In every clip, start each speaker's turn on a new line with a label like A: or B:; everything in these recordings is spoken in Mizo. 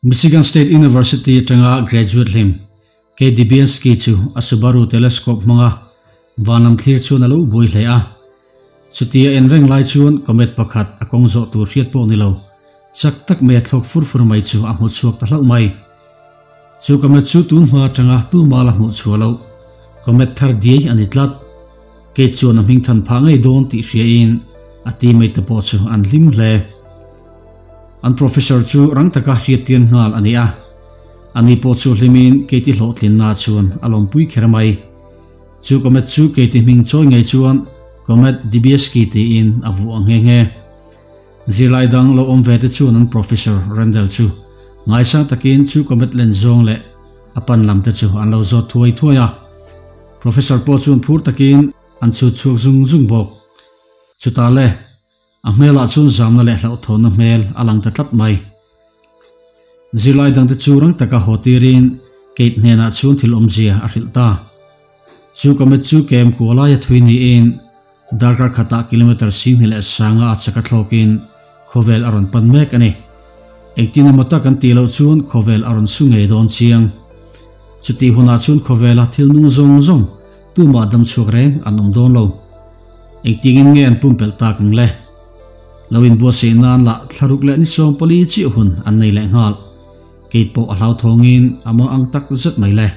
A: Michigan State University atanga graduate hlim Kate Dibiasky chu a Subaru telescope hmanga van lam thlir chuan a lo buai hle a. Chutia en reng lai chuan comet pakhat a kawng zawh tur hriat pawh ni lo, chak tak mai a thlawk fur fur mai chu a hmu chhuak ta hlauh mai. Chu comet chu tun hma atanga tuma la hmuh chhuah loh comet thar diai a ni tlat. Kate chuan a hming than phah ngei dawn tih hriain a teammate te pawh chu an hlim hle. An professor chu rang taka hriattir nghal a ni a, ani pawh chu hlimin Kate-i hlawhtlinna chuan a lawmpui kher mai. Chu comet chu Kate-i hming chawi ngei chuan Comet Dibiasky tiin a vuah nghe nghe. Zirlai dang lo awm ve te chuan an professor Randall chu ngaisang takin chu comet len zawng leh a pan lam te chu an lo zawt thuai thuai a. Professor pawh chuan phur takin an chhut chhuak zung zung bawk. Chutah le, a hmelah chuan zamna leh hlauhthawnna hmel a lang ta tlat mai. Zirlai dangte chu rang taka haw tirin Kate hnenah chuan thil awmzia a hrilh ta. Chu comet chu kem kua laia thui niin darkar khatah kilometer 10,000 leh sanga a chaka thlawkin khawvel a rawn pan mek a ni. Engtin emaw tak an tih loh chuan khawvel a rawn su ngei dawn chiang. Chutih hunah chuan khawvela thil nung zawng zawng tumah dam chhuak reng an awm dawn lo. Engtingin nge an pumpelh tak ang le? Lo inbuatsaih nan lah thlaruk leh ni 14 chiah hun an nei leh nghal. Kate pawh a hlauthawngin a mang ang tak zet mai le.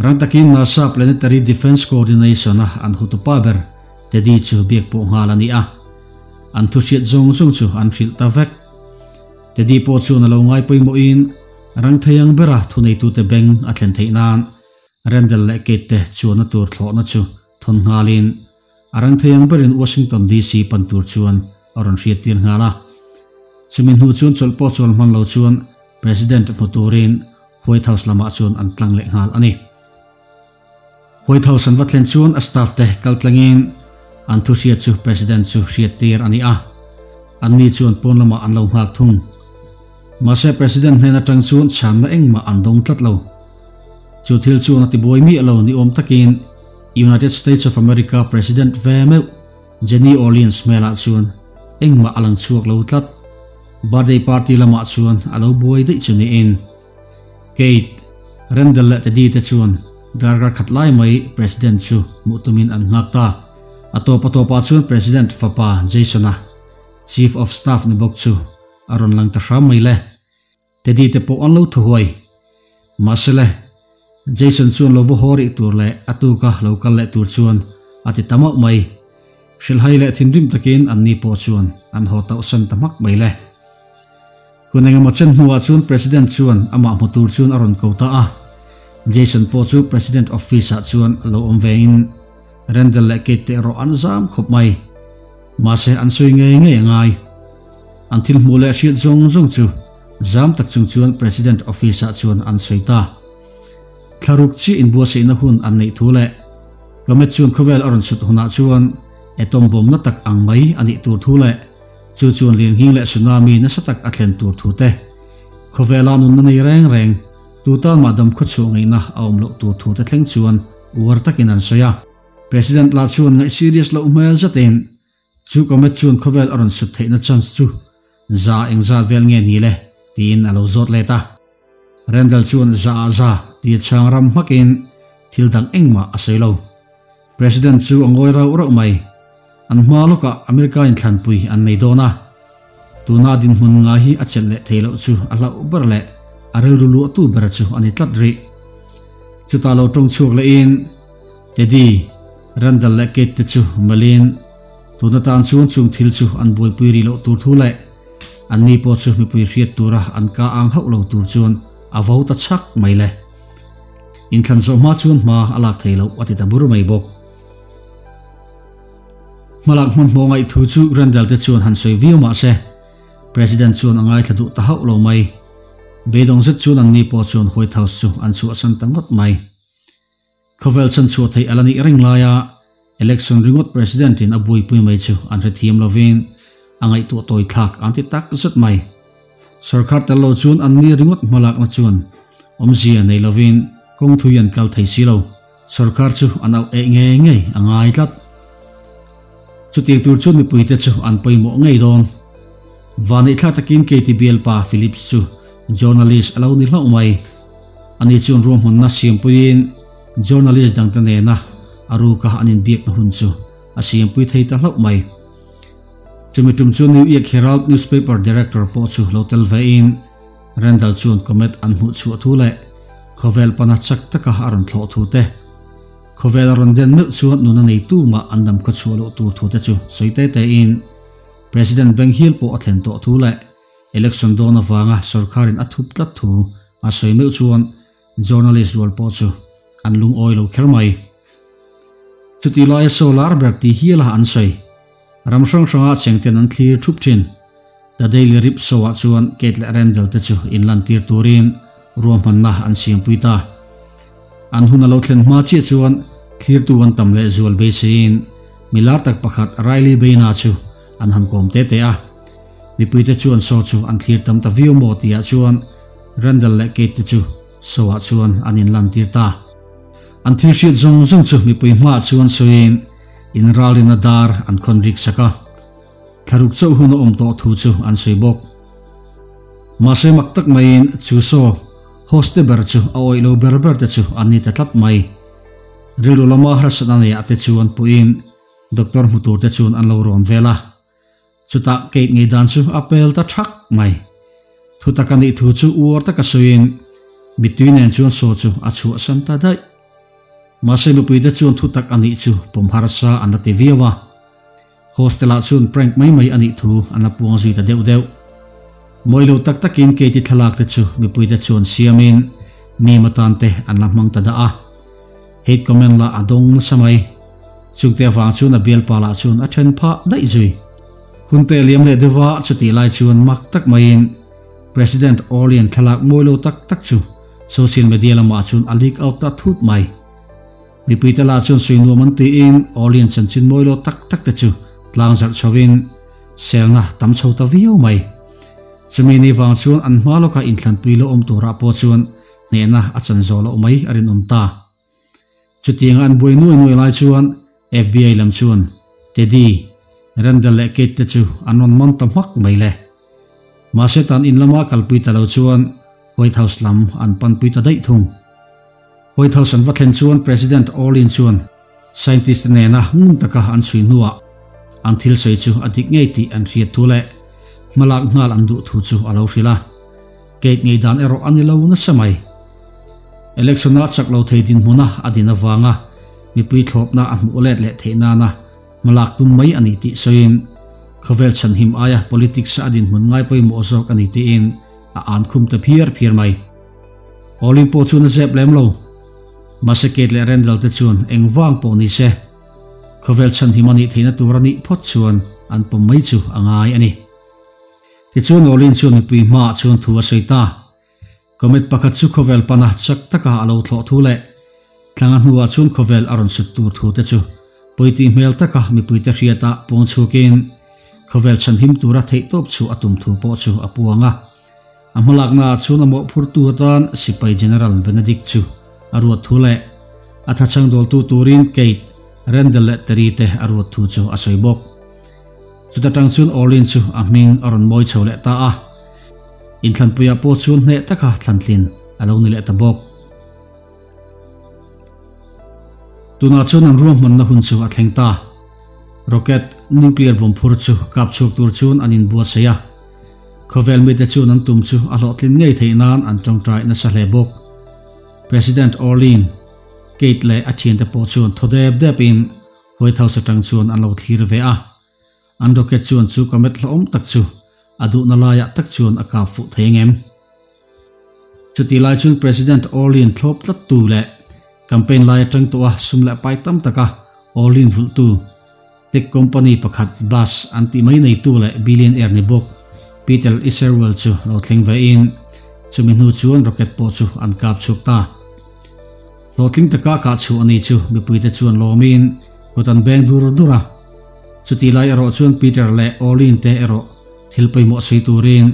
A: Rang takin NASA Planetary Defense Coordination-a an hotupa ber Teddy chu biak pawh nghal a ni a. An thuhriat zawng zawng chu an hrilh ta vek. Teddy pawh chuan a lo ngai pawimawhin rang thei ang bera thuneitute beng a thlen theih nan Randall leh Kate te chuanna tur thlawhna chu thawn nghalin a rang thei ang berin Washington DC pan tur chuan a rawn hriattir nghal a. Chumi hnu chuan chawlh pawh chawl hman lo chuan President hmu turin White House lamah chuan an tlang leh nghal a ni. White House an va thlen chuan a staff te kal tlangin an thu hriat chu President chu hriattir a ni a. Anni chuan pawn lamah an lo nghak thung. Mahse President hnen atang chuan chhanna engmah an dawng tlat lo. Chu thil chuan a tibuai miah lo ni awm takin United States of America President ve meuh Jenny Orleans hmelah chuan engmah a lang chhuak lo tlat. Birthday party lamah chuan a lo buai daih chu niin. Kate, Randall leh Teddy te chuan darkar khat lai mai President chu hmuh tumin an nghak ta. A tawp a tawpah chuan President fapa Jason-a, Chief of Staff ni bawk chu a rawn lang ta hram mai le. Teddy te pawh an lo thaw huai. Mahse le, Jason chuan lo va haw rih tur leh a tuka lo kal leh tur chuan a ti ta mauh mai. Hrilhhai leh thinrim takin anni pawh chuan an haw tauhsan ta hmak mai le. Hun engemaw chen hnuah chuan President chuan amah hmu tur chuan a rawn ko ta a. Jason pawh chu President office ah chuan a lo awm vein Randall leh Kate te erawh an zam khawp mai. Mahse an sawi ngei ngei a ngai. An thil hmuh leh hriat zawng zawng chu zam tak chung chuan President office ah chuan an sawi ta. Thlaruk chiah inbuatsaihna hun an neih thu leh Comet chuan khawvel a rawn sut hunah chuan atom bomb na tak ang mai a nih tur thu leh Chu chuan lianghing leh tsunami nasa tak a thlen tur thu te, khawvela nunna nei reng reng, tu tan mah dam khawchhuah ngaihna a awm loh tur thu te thleng chuan uar takin an sawi a. President lah chuan ngaih serious loh hmel zatin chu comet chuan khawvel a rawn sut theihna chance chu za engzat vel nge ni le tiin a lo zawt let a. Randall chuan za ah za ti a chhang ram hmakin thil dang engmah a sawi lo. President chu a ngawi rauh rauh mai. An hma lawkah America in thlanpui an nei dawn a. Tuna dinhmun ngai hi a chelh leh thei loh chu a hlauh ber leh a rilru luahtu ber chu a ni tlat rih. Chutah lo tawng chhuak lehin Teddy, Randall leh Kate te chu melhin tuna tan chuan chung thil chu an buaipui rih loh tur thu leh anni pawh chu mipui hriat tura an ka ang hauh lo tur chuan a vo ta chhak mai le. Inthlan zawh hma chuan hma a lak thei loh a ti ta bur mai bawk. Hmalak hmanhmawh ngaih thu chu Randall te chuan han sawi viau mah se, President chuan a ngaithla duh ta hauh lo mai. Beidawng zet chuan anni pawh chuan White House chu an chhuahsan ta ngawt mai. Khawvel chhanchhuah theih a la nih reng laia election ringawt President in a buaipui mai chu an hrethiam lovin a ngaihtuah tawi thlak an ti tak zet mai. Sorkar tel lo chuan an ni ringawt hmalakna chuan awmzia nei lovin kawng thui an kal thei si lo. Sorkar chu an auh eh ngei ngei a ngai tlat. Chutiang tur chuan mipuite chu an pawimawh ngei dawn. Vaneihthlak takin Katie bialpa Phillips chu Journalist a lo ni hlauh mai. Ani chuan ruahmanna siampuiin journalist dangte nena a ruka an inbiakna hun chu a siampui thei ta hlauh mai. Chumi tum chu New York Herald newspaper director pawh chu lo tel vein Randall chuan comet an hmuh chhuah thu leh khawvel pana chak taka a rawn thlawh thu te, khawvel a rawn den meuh chuan nuna neitu mah an dam khaw chhuah loh tur thu te chu sawi te tein President beng hial pawh a thlen tawh thu leh election dawn avanga sorkarin a thup tlat thu a sawi meuh chuan journalist rual pawh chu an lungawi lo kher mai. Chuti laia solar ber ti hiala an sawi. Ram hrang hranga chengten an thlir thup thin. The Daily Rip Show-ah chuan Kate leh Randall te chu inlantir turin ruahmanna an siampui ta. An hun a lo thlen hma chiah chuan thlirtu an tam leh zual beiseiin mi lar tak pakhat Riley Baina chu an han kawm te te a. Mipuite chuan show chu an thlir tam ta viau maw tihah chuan Randall leh Kate te chu show-ah chuan an inlantir ta. An thil hriat zawng zawng chu mipui hmaah chuan sawiin inralrina dar an khawn rik sak a. Thlaruk chauh hun a awm tawh thu chu an sawi bawk. Mahse mak tak maiin chu saw host te ber chu a awih lo ber ber te chu an ni ta tlat mai. Rilru lama harsatna neiah te chuan puiin doctor hmu tur te chuan an lo rawn vel a. Chutah Kate ngei dan chu a pel ta thak mai. Thutak a nih thu chu uar taka sawiin mittui nen chuan saw chu a chhuahsan ta daih. Mahse mipuite chuan thutak a nih chu pawm harsa an la ti viau a. Hostel-ah chuan prank mai mai a nih thu an la puang zui ta deuh deuh. Mawi lo tak takin Katie thlalak te chu mipuite chuan siamin meme atan te an la hmang ta dah a. Hate comment lah a dawng nasa mai. Chungte avang chuan a bialpa lah chuan a then phah daih zui. Hunte a liam leh deuh a, chutih lai chuan mak tak maiin President Orlean thlalak mawi lo tak tak chu social media lamah chuan a leak out ta thut mai. Mipuite lah chuan sawi nuam an tiin Orlean chanchin mawi lo tak tak te chu tlang zarh chhovin selna tam chho ta viau mai. Chumi ni vang chuan an hma lawka inthlanpui lo awm turah pawh chuan hnehna a chan zawh loh mai a rinawm ta. Chutianga an buai nuai nuai lai chuan FBI lam chuan Teddy, Randall leh Kate te chu an rawn man ta hmak mai le. Mahse tan in lama kalpui ta lo chuan White House lam an panpui ta daih thung. White House an va thlen chuan President Orlin chuan scientist te nena ngun taka an chhui hnuah an thil sawi chu a dik ngei tih an hriat thu leh hmalak nghal an duh thu chu a lo hrilh a. Kate ngei dan erawh a ni lo nasa mai. Election-a chak lo thei dinhmuna a din avanga mipui thlawpna a hmuh let leh theih nana hmalak tum mai a ni tih sawiin khawvel chhanhim aia politics-a a dinhmun ngai pawimawh zawk a ni tiin a an khum ta phiar phiar mai. Olin pawh chuan a zep lem lo. Mahse Kate leh Randall te chuan eng vang pawh ni se khawvel chhanhim a nih theihna tur a nih phawt chuan an pawm mai chu a ngai a ni. Tichuan Olin chuan mipui hmaah chuan thu a sawi ta. Comet pakhat chu khawvel pana chak taka a lo thlawh thu leh thlanga hnuah chuan khawvel a rawn sut tur thu te chu pawitih hmel taka mipuite hriata puang chhuakin khawvel chhanhim tura theihtawp chu a tum thu pawh chu a puang a. A hmalaknaah chuan a mawhphurtu atan Sipai General Benedict chu a ruat thu leh a thachhang dawltu turin Kate, Randall leh Terry te a ruat thu chu a sawi bawk. Chuta tang chuan Orlin chu a hming a rawn mawi chho leh ta a, inthlanpuiah pawh chuan hneh taka thlantlin a lo ni leh ta bawk. Tunah chuan an ruahmanna hun chu a thleng ta. Rocket, nuclear bomb phur chu kap chhuak tur chuan an inbuatsaih a. Khawvel mite chuan an tum chu a hlawhtlin ngei theih nan an tawngtai nasa hle bawk. President Orlin, Kate leh a thiante pawh chuan thaw dep depin White House atang chuan an lo thlir ve a. An rocket chuan chu comet hlauhawm tak chu a duhna laiah tak chuan a kap fuh thei ang em? Chutih lai chuan President Orlin thlawp tlattu leh campaign lai atang tawha sum leh pai tam taka Orlin vulhtu tech company pakhat Buzz an tih mai neitu leh billionaire ni bawk Peter Isherwell chu lo thleng vein chumi hnu chuan rocket pawh chu an kap chhuak ta. Hlawhtling taka kah chhuah a ni chu mipuite chuan lawmin kut an beng dur dur a. Chutih lai erawh chuan Peter leh Orlin te erawh thil pawimawh sawi turin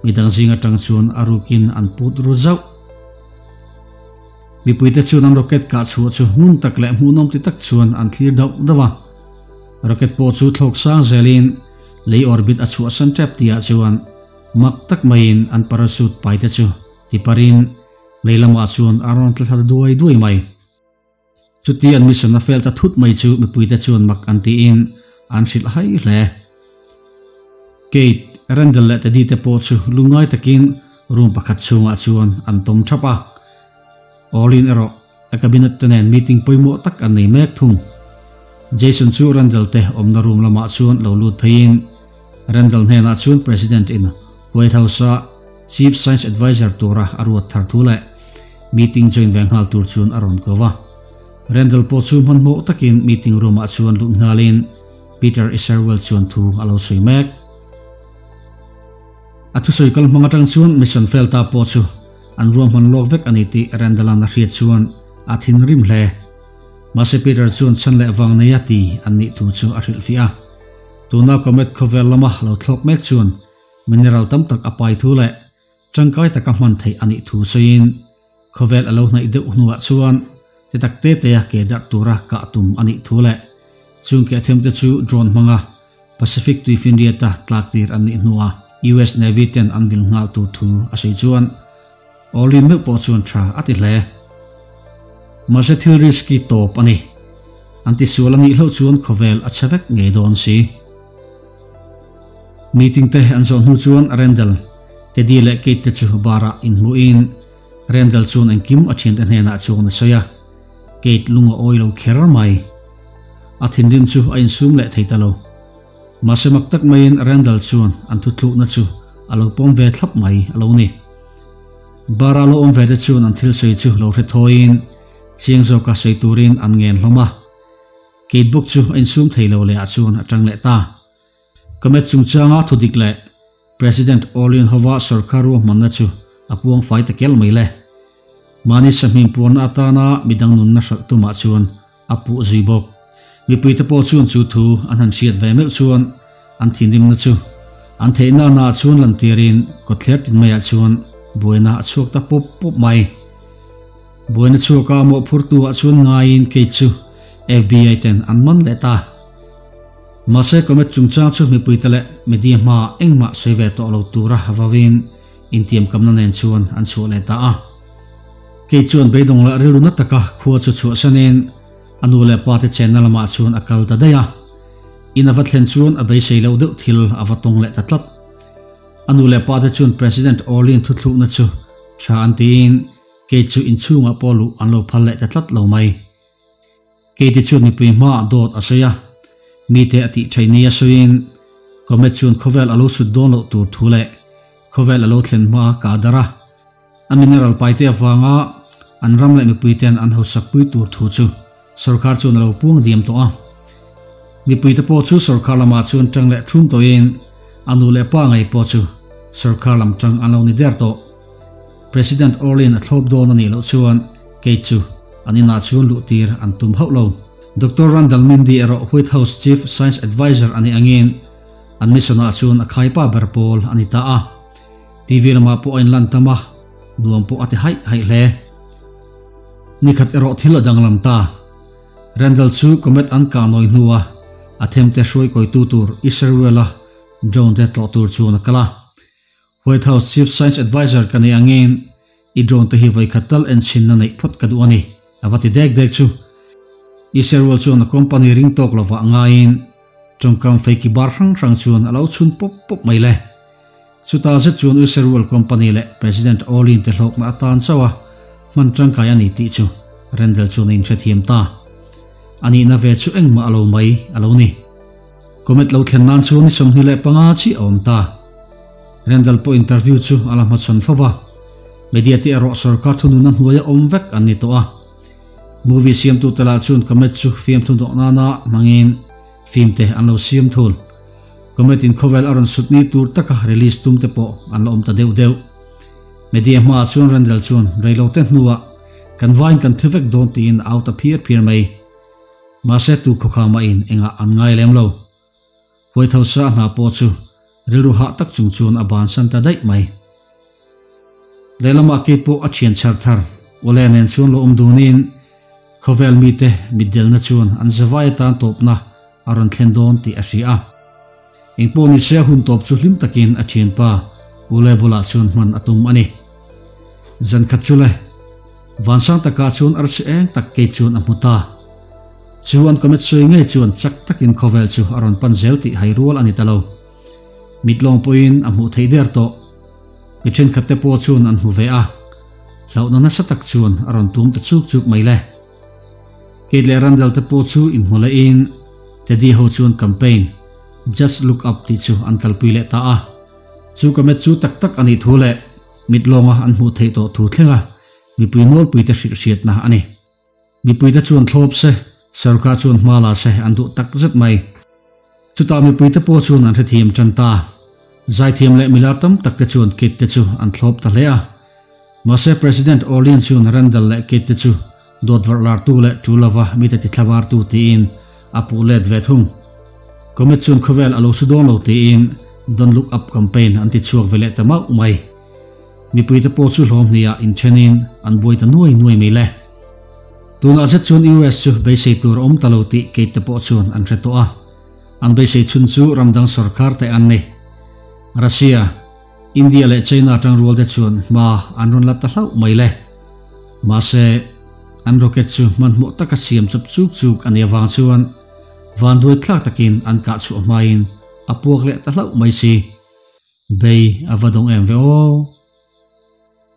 A: midang zing atang chuan a rukin an put ru zauh. Mipuite chuan an rocket kah chhuah chu ngun tak leh hmuhnawm ti tak chuan an thlir dauh dauh a. Rocket pawh chu thlawk sang zelin lei orbit a chhuahsan tep tihah chuan. Mak tak maiin an parachute pai te chu tiparin lei lamah chuan a rawn tla thla duai duai mai. Chuti an mission a fail ta thut mai chu mipuite chuan mak an tiin an hrilh hai hle. Kate, Randall leh Teddy te pawh chu lungngai takin room pakhat chhungah chuan an tawm thap a. Orlin erawh a cabinet te nen meeting pawimawh tak an nei mek thung. Jason chu Randall te awmna room lamah chuan lo lut pheiin Randall hnenah chuan President in White House a Chief Science Adviser tura a ruat thar thu leh meeting join ve nghal tur chuan a rawn ko va. Randall pawh chu hmanhmawh takin meeting room ah chuan lut nghalin Peter Isherwell chuan thu a lo sawi mek. A thusawi kal hmang atang chuan mission fail ta pawh chu an ruahman lawk vek a ni tih Randall-a'n a hriat chuan a thinrim hle. Mahse Peter chuan chhan leh vang nei a ti an nih thu chu a hrilhfiah a. Tuna comet khawvel lama lo thlawk mek chuan mineral tam tak a pai thu leh tangkai taka hman theih a nih thu sawiin khawvel a lo hnaih deuh hnuah chuan ti tak te tea ke darh tura kah tum a nih thu leh chung ke themte chu drone hmanga Pacific tuifinriata tlak tir an nih hnuah US Navy ten an vil nghal tur thu a sawi chuan Orlin meuh pawh chuan tha a ti hle. Mahse thil risky tawp a ni. An tisual a nih hlauh chuan khawvel a chhe vek ngei dawn si. Meeting te an zawh hnu chuan Randall, Teddy leh Kate te chu bar ah inhmuhin Randall chuan engkim a thiante hnenah chuan a sawi a. Kate lung a awi lo kher mai. A thinrim chu a insum leh thei ta lo. Mahse mak tak maiin Randall chuan an thuthlukna chu a lo pawm ve thlap mai a lo ni. Bar a lo awm ve te chuan an thil sawi chu lo hre thawiin chiang zawka sawi turin an ngen hlawm a. Kate bawk chu a insum thei lo leh ah chuan a tang leh ta. Comet chungchanga thudik leh President Orlean hova sorkar ruahmanna chu a puang fai ta kel mai le. Mahni sahmim puarna atana midang nunna hralh tumah chuan a puh zui bawk. Mipuite pawh chuan chu thu an han hriat ve meuh chuan an thinrimna chu an theihna naah chuan lantirin kawtthler tin maiah chuan buaina a chhuak ta pawp pawp mai. Buaina chhuaka mawhphurtu ah chuan ngaiin kei chu FBI ten an man leh ta. Mahse comet chungchang chu mipuite leh media hmaah engmah sawi ve tawh lo tura vawin intiamkamna nen chuan an chhuah leh ta a. Kei chuan beidawng leh rilru na taka khua chu chhuahsanin a nu leh pa te chenna lamah chuan a kal ta daih a. In a va thlen chuan a beisei loh deuh thil a va tawng leh ta tlat. A nu leh pa te chuan President Orlean thuthlukna chu tha an tiin kei chu inchhungah pawh luh an lo phal leh ta tlat lo mai. Keite chuan mipui hmaah dawt a sawi a, mite a tih theih nia sawiin Comet chuan khawvel a lo sut dawn loh tur thu leh khawvel a lo thlen hma ka dar a, a mineral paite avanga an ram leh mipuite'n an hausakpui tur thu chu sorkar chuan a lo puang diam tawh a. Mipuite pawh chu sorkar lamah chuan tang leh thum tawhin a nu leh pa ngei pawh chu sorkar lam tang an lo ni der tawh. President Orlean a thlawp dawn a nih loh chuan kei chu an inah chuan luh tir an tum hauh lo. Doctor Randall Mindy erawh White House Chief Science Adviser a nih angin an mission ah chuan a khaipa ber pawl a ni ta a. TV lamah pawh a inlan tam a, nuam pawh a ti haih haih hle. Nikhat erawh thil a danglam ta. Randall chu comet an kah nawi hnua a themte hruai kawitu tur Isherwell-a drone te tlawh tur chuan a kal a. White House Chief Science Adviser ka nei angin i drone te hi vawikhat tal enchhinna neih phawt ka duh a ni, a va ti dek dek chu. Isherwell chuan a company ring tawk lovah ngaiin tawngkam feiki bar hrang hrang chuan a lo chhun pawp pawp mai le. Chutah zet chuan Isherwell company leh President Olin te hlawkna atan chauh a hman tangkai a ni tih chu Randall chuan a inhrethiam ta. A nihna ve chu engmah a lo mai a lo ni. Comet lo thlen nan chuan ni 25 chiah a awm ta. Randall pawh interview chu a la hmachhawn fo va. Media te erawh sorkar thununa hnuaia awm vek an ni tawh a. Movie siamtute lah chuan Comet chu fiamthu dawh nana hmangin film te an lo siam thul. Comet in khawvel a rawn sut ni tur taka release tum te pawh an la awm ta deuh deuh. Media hmaah chuan Randall chuan reilote hnuah kan vain kan thi vek dawn tiin a au ta phiar phiar mai. Mahse tu khawkha mahin engah an ngai lem lo. Huai tho sa hna pawh chu rilru hah tak chung chuan a bansan ta daih mai. Lehlamah Kate pawh a thian chhar thar Ole nen chuan lo awm dunin khawvel mite mitdelna chuan an zavai atan tawpna a rawn thlen dawn tih a hria a. Engpawh nise a hun tawp chu hlim takin a thianpa Ule bulah chuan hman a tum a ni. Zan khat chu le, vansang takah chuan arsi eng tak kei chuan a hmu ta. Chu an comet sawi ngei chuan chak takin khawvel chu a rawn pan zel tih hai rual a ni ta lo. Mit lawng pawhin a hmuh theih der tawh. Mi thenkhat te pawh chuan an hmu ve a, hlauhna nasa tak chuan a rawn tum ta chuk chuk mai le. Kate leh Randall te pawh chu inhmu lehin Teddy ho chuan campaign Just Look Up tih chu an kalpui leh ta a. Chu comet chu tak tak a nih thu leh mit lawnga an hmuh theih tawh thu thlenga mipui nawlpuite hrilh hriatna a ni. Mipuite chuan thlawp se, sorkar chuan hma la se an duh tak zet mai. Chutah mipuite pawh chuan an hrethiam tan ta. Zaithiam leh milar tam tak te chuan Kate te chu an thlawp ta hle a. Mahse President Orlean chuan Randall leh Kate te chu dawt varh lartu leh tul lova mite tithlabartu tiin a puh let ve thung. Comet chuan khawvel a lo su dawn lo tiin Don't Look Up campaign an ti chhuak ve leh ta mauh mai. Mipuite pawh chu hlawm hniah inthenin an buai ta nuai nuai mai le. Tunah zet chuan US chu beisei tur a awm ta lo tih Kate te pawh chuan an hre tawh a. An beisei chhun chu ram dang sorkar te an ni. Russia, India leh China atang rual te chuan hma an rawn la ta hlauh mai le. Mahse, an rocket chu hmanhmawh taka siam chawp chuk chuk a nih avang chuan vanduai thlak takin an kah chhuah hmain a puak leh ta hlauh mai si. Bei a va dawng em ve aw.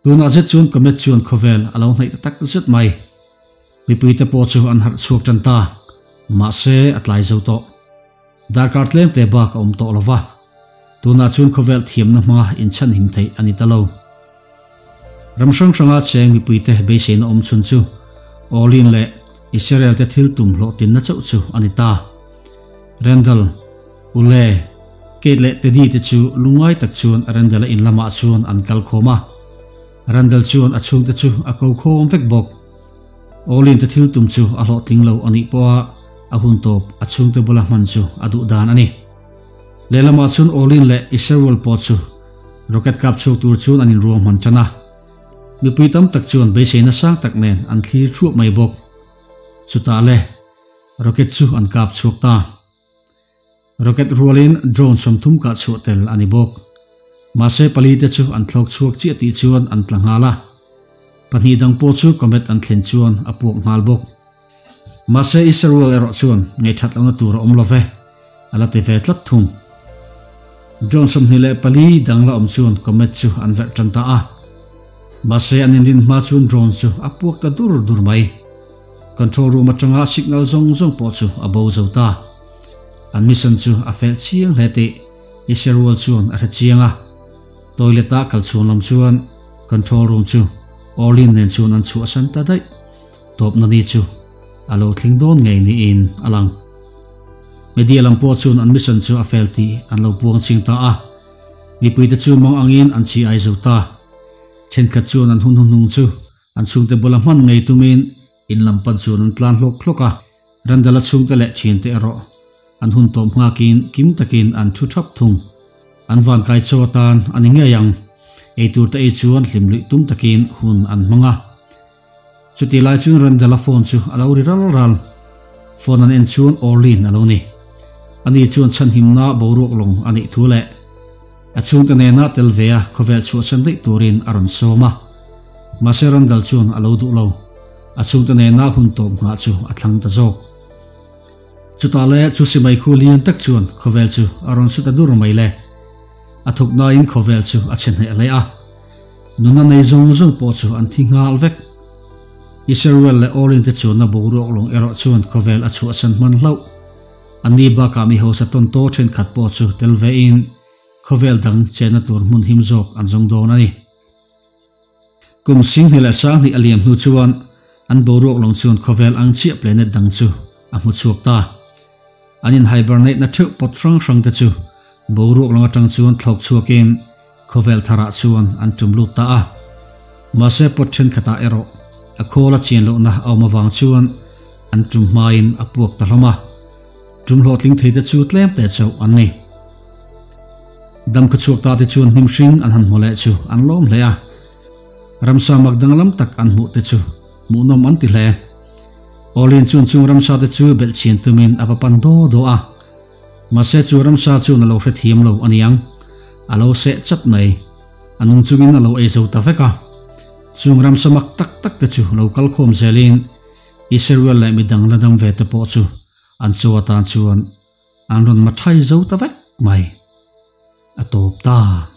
A: Tunah zet chuan comet chuan khawvel a lo hnaih ta tak zet mai. Mipuite pawh chu an harh chhuak tan ta. Mahse a tlai zo tawh. Darkar tlem te bak a awm tawh lo va. Tunah chuan khawvel thiamna hmanga inchhanhim theih a ni ta lo. Ram hrang hranga cheng mipuite beiseina awm chhun chu Orlin leh Israel te thil tum hlawhtinna chauh chu a ni ta. Randall, Ule, Kate leh Teddy te chu lungngai tak chuan Randall-a in lamah chuan an kal khawm a. Randall chuan a chhungte chu a ko khawm vek bawk. Orlin te thil tum chu a hlawhtling lo a nih pawha a hun tawp a chhungte bula hman chu a duh dan a ni. Lehlamah chuan Orlin leh Isherwell pawh chu rocket kap chhuak tur chuan an inruang hman tan a. Mipui tam tak chuan beiseina sang tak nen an thlir thuap mai bawk. Chutah le, rocket chu an kap chhuak ta. Rocket rualin drone 30 kah chhuah tel a ni bawk. Mahse pali te chu an thlawk chhuak chiah tih chuan an tla nghal a. Pahnih dang pawh chu comet an thlen chuan a puak nghal bawk. Mahse Israel erawh chuan ngaihthat lohna tur a awm lo ve, a la ti ve tlat thung. Drone 24 dang la awm chuan comet chu an verh tan ta a. Mahse an inrin hma chuan drone chu a puak ta dur dur mai. Control room atanga signal zawng zawng pawh chu a bo zo ta. An mission chu a fel chiang hle tih Israel chuan a hre chiang a. Toilet-a kal chhuan lam chuan control room chu Orlin nen chuan an chhuahsan ta daih. Tawpna ni chu a lo thleng dawn ngei niin a lang. Media lam pawh chuan an mission chu a fel tih an lo puang ching ta a. Mipuite chu mang angin an chi ai zo ta. Thenkhat chuan an hun hnuhnung chu an chhungte bula hman ngei tumin in lam pan chuan an tlan hlawk hlawk a. Randala chhungte leh thiante erawh an hun tawp nghakin kim takin an thu thap thung. An van kai chaw atan a ni ngei ang. Eitur te ei chuan hlim luih tum takin hun an hmang a. Chutih lai chuan Randala phone chu a lo ri ral ral. Phone an en chuan Orlin a lo ni. Ani chuan chhanhimna boruak lawng a nih thu leh a chhungte nena tel ve a khawvel chhuahsan daih turin a rawn sawm a. Mahse Randall chuan a lo duh lo. A chhungte nena hun tawp nghah chu a thlang ta zawk. Chutah le chu simai khu lian tak chuan khawvel chu a rawn su ta dur mai le. A thuk nain khawvel chu a chhe hneh hle a. Nuna nei zawng zawng pawh chu an thi nghal vek. Israel leh Orlin te chuanna boruak lawng erawh chuan khawvel a chhuahsan hman hlauh. Anni bakah mi hausa tawn taw thenkhat pawh chu tel vein khawvel dang chenna tur hmun him zawk an zawng dawn a ni. Kum 2020 a liam hnu chuan an boruak lawng chuan khawvel ang chiah planet dang chu a hmu chhuak ta. An in hibernate na theuh pawt hrang hrang te chu boruak lawng atang chuan thlawk chhuakin khawvel tharah chuan an tum lut ta a. Mahse pawt thenkhatah erawh a khawl a chian lohna a awm avang chuan an tum hmain a puak ta hlawm a. Tum hlawhtling thei te chu tlem te chauh an ni. Dam khaw chhuak ta te chuan hnim hring an han hmu leh chu an lawm hle a. Ramsa mak danglam tak an hmuh te chu hmuhnawm an ti hle. Orlin chuan chung ramsa te chu belh chhian tumin a va pan daw daw a. Mahse chu ramsa chuan a lo hrethiam lo a niang. A lo seh chat mai. A nung chungin a lo ei zo ta vek a. Chung ramsa mak tak tak te chu lo kal khawm zelin Israel leh midang la dam ve te pawh chu an chaw atan chuan an rawn ma thai zo ta vek mai. A tawp ta.